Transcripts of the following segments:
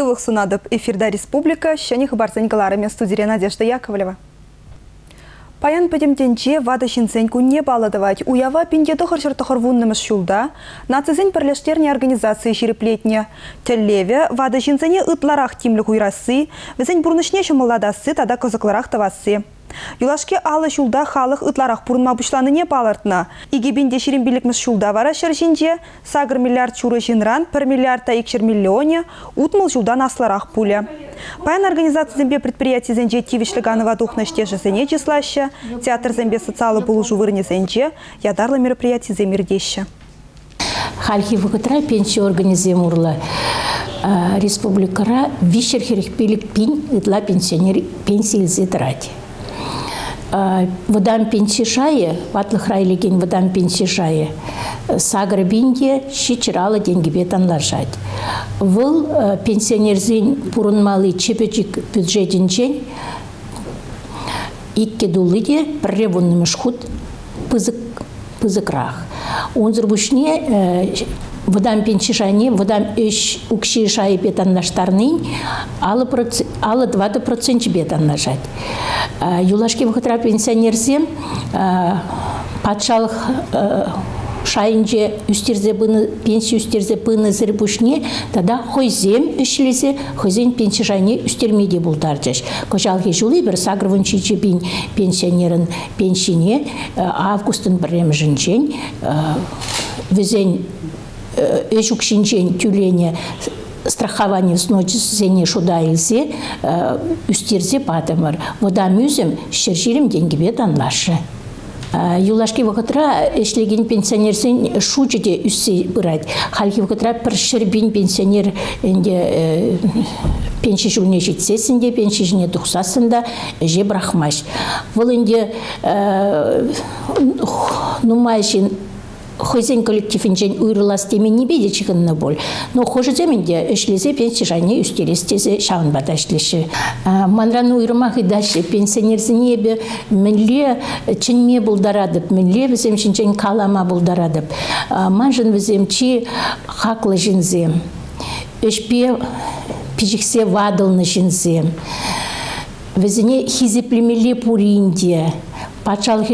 Сывлӑх сунатӑп. Эфирта республика ҫӗнӗ хыпарсен кӑларӑмӗ студире Надежда Яковлева. Паян пӗтӗм тӗнче ватӑ ҫынсен кунне паллӑ тӑвать. Уява 1990-мӗш ҫулта Нацисен пӗрлештернӗ организацийӗ ҫирӗплетнӗ. Тӗллевӗ – ватӑ ҫынсене ытларах тимлӗх уйӑрасси, вӗсен пурнӑҫне ҫӑмӑллатасси тата кӑсӑклӑрах тӑвасси. Юлашки 50 ҫулта халӑх ытларах пурӑнма пуҫланине палӑртнӑ. 2025-мӗш ҫулта вара ҫӗр ҫинче 8 миллиард ҫурӑ ҫынран 1 миллиард та 200 миллионӗ 60 ҫултан аслӑрах пулӗ. Паян организацисемпе предприятисенче тивӗҫлӗ канӑва тухнӑ ӗҫтешӗсене чыслаҫҫӗ, театрсемпе социаллӑ пулӑшу вырӑнӗсенче ятарлӑ мероприятисем иртеҫҫӗ. Хальхи вӑхӑтра пенси органӗсем урлӑ республикӑра 345 пин ытла пенсионер пенси илсе тӑрать. Вӑтам пенси шайӗ, ватлӑхра илекен вӑтам пенси шайӗ сакӑр пин те ҫиччӗр тенкӗпе танлашать. Вӑл пенсионерсен пурӑнмалли чи пӗчӗк бюджетӗнчен иккӗ тулли те пӗрре вуннӑмӗш хут пысӑк пысӑкрах. Унсӑр пуҫне вӑтам пенси шайне вӑтам ӗҫ укҫи шайӗпе танлаштарнин 54 проценчӗпе танлашать. Юлашки вӑхӑтра пенсионерсем патшалӑх шайӗнче ӳстерсе пынӑ, пенси ӳстерсе пынӑсӑр пуҫне тата хӑйсем ӗҫлесе хӑйсен пенси шайне ӳстерме те пултарчӗҫ. Кӑҫалхи ҫул эпир 87 пин пенсионерӑн пенсине августӑн пӗрремӗшӗнчен вӗсен ӗҫ укҫинчен тӳленӗ страховани взносӗсене шута илсе ӳстерсе патӑмӑр. Вӑтам ӳсӗм 120 тенкӗпе танлашрӗ. Юлашки вӑхӑтра ӗҫлекен пенсионерсен шучӗ те ӳссе пырать. Хальхи вӑхӑтра пӗр 100 000 пенсионер ӗнтӗ пенси ҫулне ҫитсессӗн те, пенси ҫине тухсассӑн та ӗҫе пӑрахмасть. Вӑл ӗнтӗ нумай ҫын хӑйсен коллективӗнчен уйрӑлас теменнипе те ҫыхӑннӑ пуль. Но хӑшӗсем ӗнтӗ ӗҫлесе пенси шайне ӳстерес тесе ҫавӑнпа та ӗҫлеҫҫӗ. Манран уйрӑмах ыйтаҫҫӗ, пенсионерсене эпӗ мӗнле чӗнме пултаратӑп, мӗнле вӗсем ҫинчен калама пултаратӑп. Маншӑн вӗсем чи хаклӑ ҫынсем, ӗҫпе пиҫӗхсе ватӑлнӑ ҫынсем. Вӗсене хисеплемелле пурин те. Патшалӑх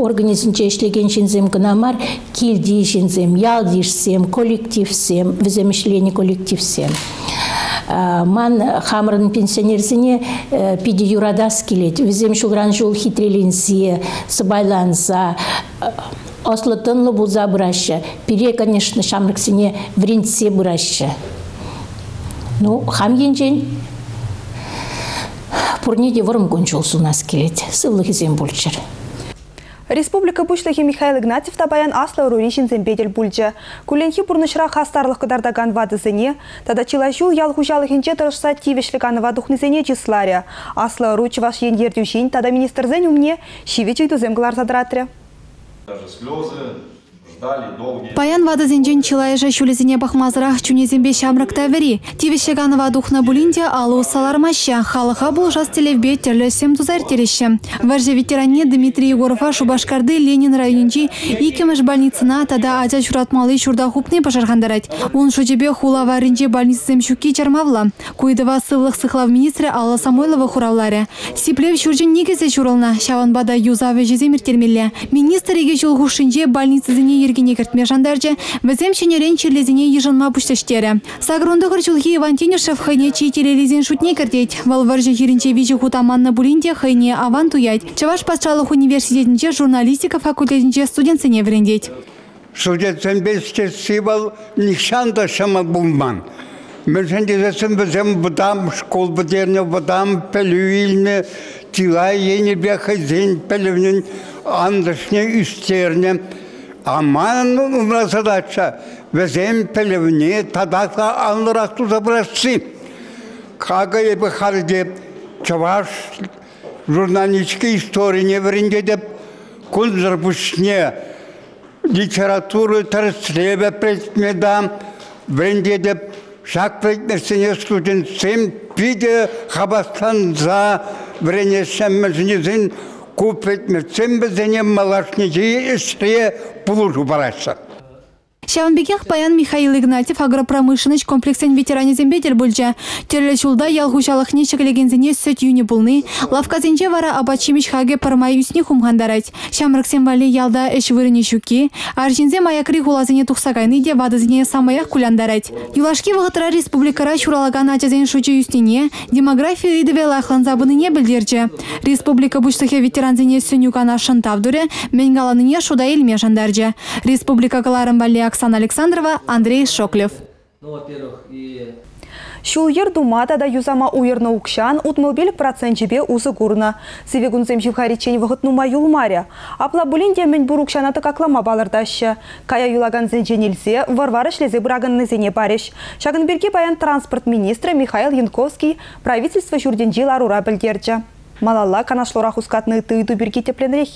органӗсенче ӗҫлекен ҫынсем кӑна мар, килти ҫынсем, ял-йышсем, коллективсем, вӗсем ӗҫленӗ коллективсем. Ман хамӑрӑн пенсионерсене питӗ юратас килет. Вӗсем ҫулран-ҫул хитреленсе, сӑпайланса, ӑслӑ-тӑнлӑ пулса пыраҫҫӗ. Пире, конечно, ҫамрӑксене вӗрентсе пыраҫҫӗ. Ну, хам енчен пурне те вӑрӑм кун-ҫул сунас килет. Сывлӑхӗсем пулччӑр. Республика Пуҫлӑхӗ Михаил Игнатьев та паян аслӑ ӑрури ҫынсемпе тӗл пулчӗ. Кулленхи пурнӑҫра хастарлӑх кӑтартакан ватӑсене тата чылай ҫул ял хуҫалӑхӗнче тӑрӑшса тивӗҫлӗ канӑва тухнисене чысларӗ. Аслӑ ӑру Чӑваш Ен ертӳҫин тата министрсен умне ҫивӗч ыйтусем кӑларса тӑратрӗ. Даже слезы ждали долгие. Паян ватӑсенчен чылайӑшӗ ҫулӗсене пӑхмасӑрах чунӗсемпе ҫамрӑк та вӗри. Тивӗҫлӗ канӑва тухнӑ пулин те алӑ усса лармаҫҫӗ, халӑха пулӑшас тӗллевпе тӗрлӗ ӗҫсем туса ирттереҫҫӗ. Вӑрҫӑ ветеранне Дмитрий Егорова Шупашкарти Ленин районӗнчи иккӗмӗш больницӑна тата ача ҫуратмалли ҫурта хупни пӑшӑрхантарать. Ун шучӗпе хула варринче больницӑсем ҫукки чӑрмавлӑ. Ку ыйтӑва сывлӑх сыхлав министрӗ Алла Самойлова хуравларӗ. Сиплев ҫурчӗн никӗсӗ ҫурӑлнӑ, ҫавӑнпа та юсав ӗҫӗсем ирттермелле. Министр икӗ ҫул хушшинче больницӑсене йӗркене кӗртме шантарчӗ, вӗсем ҫӗнӗрен чирлисене йышӑнма пуҫлӗҫ терӗ. 89 ҫулхи Иван Тинюшев хӑйне чи телейлисен шутне кӗртет. Вӑл вӑрҫӑ хирӗнче виҫӗ хут аманнӑ пулин те хӑйне аван туять. Чӑваш патшалӑх университетӗнче журналистика факультетӗнче студентсене вӗрентет. Студентсемпе ӗҫлесси вӑл нихҫан та ҫӑмӑл пулман. Мӗншӗн тесессӗн вӗсем вӑтам шкул пӗтернӗ, вӑтам пӗлӳ илнӗ, чылай енӗпе хӑйсен пӗлӗвӗн анлӑшне ӳстернӗ. А манӑн умра задача вӗсен пӗлӗвне татах та анлӑрах туса пырасси. Акӑ эпӗ халӗ те чӑваш журналистика историне вӗрентетӗп. Кунсӑр пуҫне литература тӗрӗслевӗ предмета вӗрентетӗп. Ҫак предметсене студентсем питӗ хавасланса вӗренеҫҫӗ, мӗншӗн тесен ку предметсем вӗсене малашнехи ӗҫре пулӑшу параҫҫӗ. Ҫавӑн пекех паян Михаил Игнатьев агропромышленноҫ комплексӗн ветеранӗсемпе тӗл пулчӗ. Тӗрлӗ ҫулта ял хуҫалӑхне ҫӗклекенсене сӗт йӳнӗ пулни, лавккасенче вара апат-ҫимӗҫ хакӗ пӗрмай ӳсни хумхантарать. Ҫамрӑксем валли ялта ӗҫ вырӑнӗ ҫукки, арҫынсем аякри хуласене тухса кайни те ватӑсене самаях кулянтарать. Юлашки вӑхӑтра республикӑра ҫуралакан ачасен шучӗ ӳснине, демографи ыйтӑвӗ лайӑхланса пынине пӗлтерчӗ. Республика Пуҫлӑхӗ ветерансене сӗнӳ-канашшӑн тав турӗ, мӗн каланине шута илме шантарчӗ. Республика кӑларӑм валли Оксана Александрова, Андрей Шоклев. Ҫул-йӗр тума тата юсама уйӑрнӑ укҫан 65 проценчӗпе усӑ курнӑ. Сивӗ кунсем ҫывхариччен вӑхӑт нумай юлмарӗ. Апла пулин те мӗнпур укҫана тӑкаклама палӑртаҫҫӗ. Кая юлакансенчен илсе вӑр-вар ӗҫлесе пыраканнисене парӗҫ. Ҫакӑн пирки паян транспорт министрӗ Михаил Янковский правительство ҫуртӗнчи ларура пӗлтерчӗ. Малалла канашлура хускатнӑ ытти ыйту пирки тӗплӗнрех.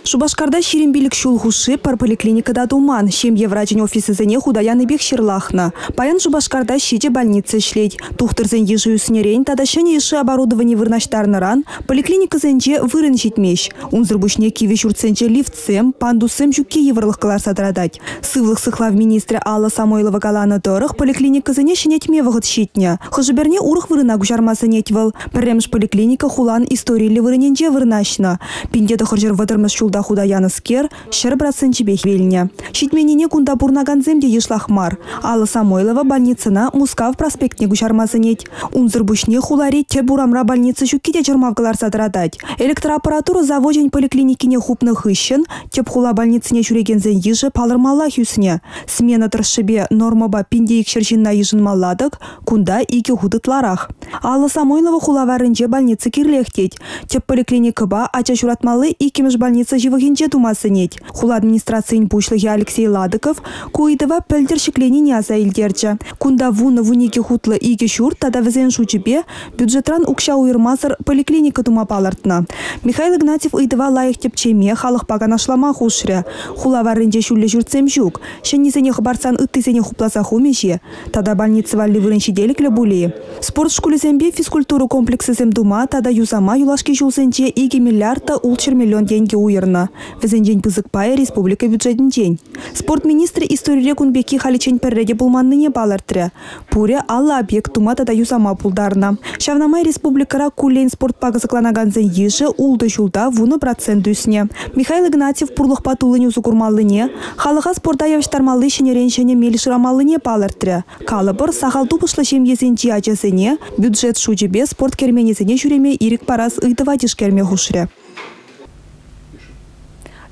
Шупашкарта 25 ҫул хушши пӗр поликлиника та туман. Ҫемье врачӗн офисӗсене хута янипех ҫырлахнӑ. Паян Шупашкарта 7 больница ӗҫлет. Тухтӑрсен йышӗ ӳснӗрен тата ҫӗнӗ йышши оборудовани вырнаҫтарнӑран поликлиникӑсенче вырӑн ҫитмест. Унсӑр пуҫне кивӗ ҫуртсенче лифтсем, пандуссем ҫукки йывӑрлӑх кӑларса тӑратать. Сывлӑх сыхлав министрӗ Алла Самойлова каланӑ тӑрӑх, поликлиникӑсене ҫӗнетме вӑхӑт ҫитнӗ. Хӑшӗ-пӗрне урӑх вырӑна куҫарма сӗнет вӑл. Пӗрремӗш поликлиника хулан историллӗ вырӑнӗнче вырнаҫнӑ. 1930-мӗш ҫулта хута янӑскер 100%-пех вилнӗ. Ҫитменнине кунта пурӑнакансем те йышлах мар. Алла Самойлова больницӑна Мускав проспектне куҫарма сӗнет. Унсӑр пуҫне хулари тӗп урамра больница ҫукки те чӑрмав кӑларса тӑратать. Электроаппаратура завочӗн поликлиникине хупнӑ хыҫҫӑн тӗп хула больницине ҫӳрекенсен йышӗ палӑрмаллах ӳснӗ. Смена тӑршшӗпе нормӑпа 1200 ҫынна йышӑнмалла-тӑк, кунта икӗ хут ытларах. Алла Самойлова хула варринче больница кирлех тет. Тӗп поликлиникӑпа ача ҫуратмалли иккӗмӗш больница ҫывӑхӗнче тума сӗнет. Хула администрацийӗн пуҫлӑхӗ Алексей Ладыков ку ыйтӑва пӗлтӗр ҫӗкленине аса илтерчӗ. Кунта 10-12 хутлӑ икӗ ҫурт тата вӗсен шучӗпе бюджетран укҫа уйӑрмасӑр поликлиника тума палӑртнӑ. Михаил Игнатьев ыйтӑва лайӑх тӗпчеме, халӑхпа канашлама хушрӗ. Хула варринче ҫӳллӗ ҫуртсем ҫук. Ҫӗннисене хӑпартсан ыттисене хупласа хумӗҫ-и? Тата больница валли вырӑн ҫителӗклӗ пулӗ-и? Спорт шкулӗсемпе физкультура комплексӗсем тума тата юсама юлашки ҫулсенче 2 миллиард та 600 миллион тенкӗ уйӑрнӑ. Вӗсенчен пысӑк пайӗ республика бюджетӗнчен. Спорт министрӗ историре кун пекки халиччен пӗрре те пулманнине палӑртрӗ. Пурӗ 50 объект тума тата юсама пултарнӑ. Ҫавна май республикӑра куллен спортпа кӑсӑкланакансен йышӗ 6 ҫулта 10% ӳснӗ. Михаил Игнатьев пурлӑхпа туллин усӑ курмаллине, халӑха спорта явӑҫтармалли ҫӗнӗрен ҫӗнӗ мел шырамаллине палӑртрӗ. Калӑпӑр, сахал тупӑшлӑ ҫемьесенчи ачасене бюджет шучӗпе спорт керменӗсене ҫӳреме ирӗк парас ыйтӑва тишкерме хушрӗ.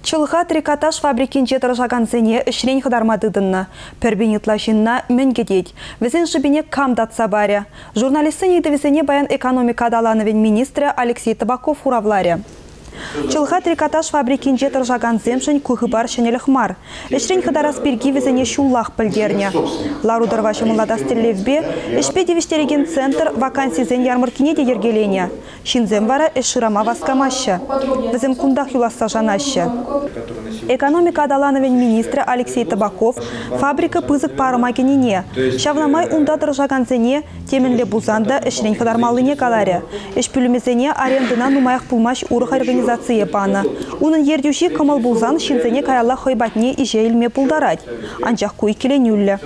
Чӑлха трикотаж фабрикинче тӑрӑшакансене ӗҫрен хӑтарма тытӑннӑ. Пӗр пин ытла ҫынна мӗн кӗтет? Вӗсен шӑпине кам татса парӗ? Журналистсен ыйтӑвӗсене паян экономика аталанӑвӗн министрӗ Алексей Табаков хуравларӗ. Чӑлха трикотаж фабрикинче тӑрӑшакансемшӗн ку хыпар ҫӗнӗлӗх мар. Ӗҫрен хӑтарас пирки вӗсене ҫуллах пӗлтернӗ. Лару-тӑрӑва ҫӑмӑллатас тӗллевпе ӗҫпе тивӗҫтерекен центр вакансисен ярмӑрккине те йӗркеленӗ. Ҫынсем вара ӗҫ шырама васкамаҫҫӗ. Вӗсем кунтах юласса шанаҫҫӗ. Экономика аталанӑвӗн министрӗ Алексей Табаков фабрика пысӑк парӑма кӗнине, ҫавна май унта тӑрӑшакансене темӗнле пулсан та ӗҫрен хӑтармаллине каларӗ. Ӗҫ пӳлӗмӗсене арендӑна нумаях пулмасть урӑх организацие панӑ. Унӑн ертӳҫи кӑмӑл пулсан ҫынсене каялла хӑй патне ӗҫе илме пултарать. Анчах ку иккӗленӳллӗ.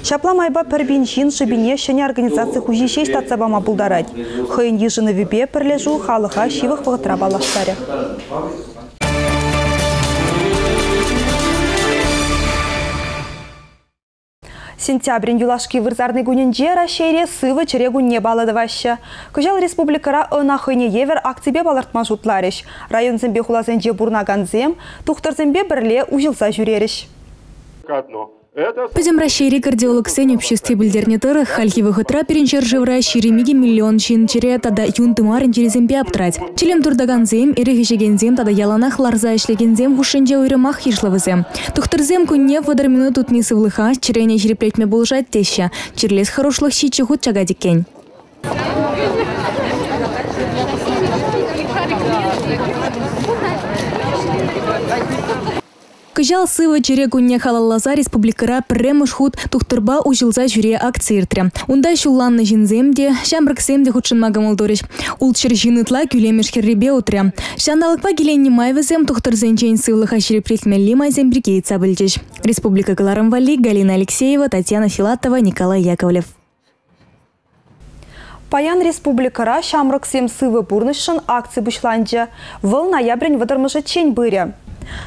Ҫапла майпа пӗр пин ҫын шӑпине ҫӗнӗ организаци хуҫи ҫеҫ татса пама пултарать. Хӑйӗн йышӑнӑвӗпе пӗрлешӳ халӑха ҫывӑх вӑхӑтра паллаштарӗ. Сентябрӗн юлашки вырсарни кунӗнче Раҫҫейре сывӑ чӗре кунне паллӑ тӑваҫҫӗ. Кӑҫал республикӑра ӑна хӑйне евӗр акципе палӑртма шутларӗҫ. Районсемпе хуласенче пурӑнакансем тухтӑрсемпе пӗрле уҫӑлса ҫӳрерӗҫ. Пӗтӗм Раҫҫейри кардиологсен обществи пӗлтернӗ тӑрӑх, хальхи вӑхӑтра пирӗн ҫӗршывра 22 миллион ҫын чӗре тата юн тымарӗн чирӗсемпе аптӑрать. Чӗлӗм туртакансем, эрех ӗҫекенсем тата яланах ларса ӗҫлекенсем хушшинче уйрӑмах йышлӑ вӗсем. Тухтӑрсем кунне 30 минут утни сывлӑха, чӗрене ҫирӗплетме пулӑшать теҫҫӗ. Чирлес хӑрушлӑх ҫиччӗ хут чакать иккен. Кӑҫал сывӑ чӗре кунне халалласа республикӑра пӗрремӗш хут «Тухтӑрпа уҫӑлса ҫӳре» акци иртрӗ. Унта ҫулланнӑ ҫынсем те, ҫамрӑксем те хутшӑнма кӑмӑл турӗҫ. Ултҫӗр ҫын ытла кӳлемӗш хӗррипе утрӗ. Ҫанталӑкпа киленнӗ май вӗсем тухтӑрсенчен сывлӑха ҫирӗплетмелли майсем пирки ыйтса пӗлчӗҫ. Республика кӑларӑм валли Галина Алексеева, Татьяна Филатова, Николай Яковлев. Паян республикӑра ҫамрӑксем сывӑ пурнӑҫшӑн акци пуҫланчӗ. Вӑл ноябрӗн вӑтӑрмӗшӗччен пырӗ.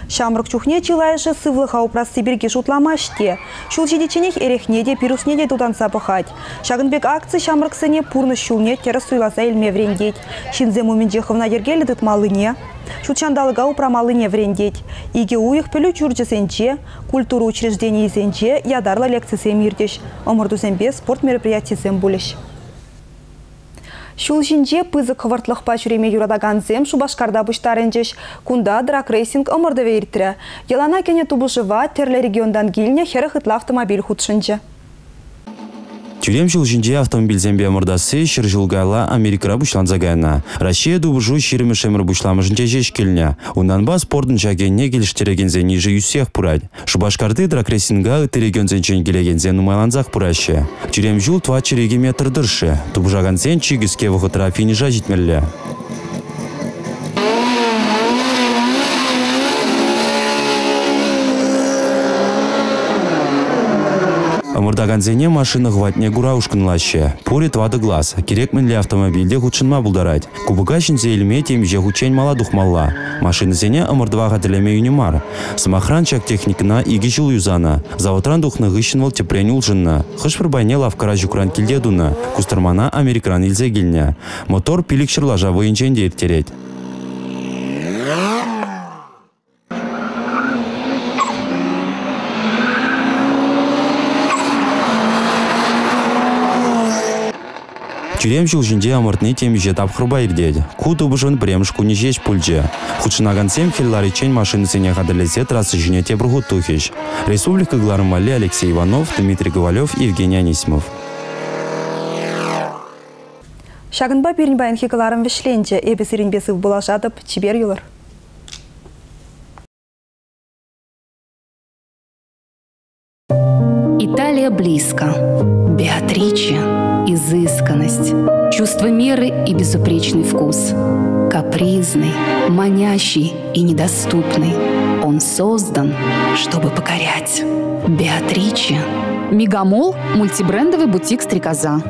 Ҫамрӑк чухне чылайӑшӗ сывлӑха упрасси пирки шутламасть те. Ҫул ҫитичченех эрехне те, пирусне те тутанса пӑхать. Ҫакӑн пек акци ҫамрӑксене пурнӑҫ ҫулне тӗрӗс суйласа илме вӗрентет. Ҫынсем умӗнче хӑвна йӗркеллӗ тытмаллине, ҫут ҫанталӑка упрамаллине вӗрентет. Икӗ уйӑх пӗлӳ ҫурчӗсенче, культура учрежденийӗсенче ятарлӑ лекцисем иртӗҫ, ӑмӑртусемпе спорт мероприятийӗсем пулӗҫ. Ҫул ҫинче пысӑк хӑвӑртлӑхпа ҫӳреме юратакансем Шупашкарта пуҫтарӑнчӗҫ. Кунта драгрейсинг ӑмӑртӑвӗ иртрӗ. Йӑлана кӗнӗ тупӑшӑва тӗрлӗ регионтан килнӗ 40 ытла автомобиль хутшӑнчӗ. Тӳрем ҫул ҫинче автомобильсемпе ӑмӑртасси 100 ҫул каялла Америкӑра пуҫланса кайнӑ. Раҫҫее тупӑшу 20-мӗш ӗмӗр пуҫламӑшӗнче ҫеҫ килнӗ. Унтанпа спортӑн ҫак енне килӗштерекенсен йышӗ ӳссех пырать. Шупашкарти драгрейсинга ытти регионсенчен килекенсем нумайлансах пыраҫҫӗ. Тӳрем ҫул 402 метр тӑршшӗ. Тупӑшакансен чи кӗске вӑхӑтра финиша ҫитмелле. Ӑмӑртакансене машина хӑватне кура ушкӑнлаҫҫӗ. Пурӗ тӑватӑ класс. Кирек мӗнле автомобиль те хутшӑнма пултарать. Кубока ҫӗнсе илме темиҫе хутчен мала тухмалла. Машинӑсене ӑмӑртӑва хатӗрлеме йӳнӗ мар. Сӑмахран, ҫак техникӑна икӗ ҫул юсанӑ. Заводран тухнӑ хыҫҫӑн вӑл тӗпрен улшӑннӑ. Хӑш-пӗр пайне лавккара ҫукран килте тунӑ. Кустӑрмана Америкӑран илсе килнӗ. Мотор 500 лаша вӑйӗнчен те ирттерет. Тӳрем ҫул ҫинче ӑмӑртни темиҫе тапхӑрпа иртет. Ку тупӑшӑн пӗрремӗш кунӗ ҫеҫ пулчӗ. Хутшӑнакансем хӗл лариччен машинӑсене хатӗрлесе трасса ҫине тепӗр хут тухӗҫ. Республика кӑларӑм валли Алексей Иванов, Дмитрий Ковалев, Евгений Анисимов. Ҫакӑнпа пирӗн паянхи кӑларӑм вӗҫленчӗ. Эпӗ сирӗнпе сывпуллашатӑп. Чипер юлӑр. Италия близко. Беатриче – изысканность, чувство меры и безупречный вкус. Капризный, манящий и недоступный. Он создан, чтобы покорять. Беатриче. Мегамол – мультибрендовый бутик «Стрекоза».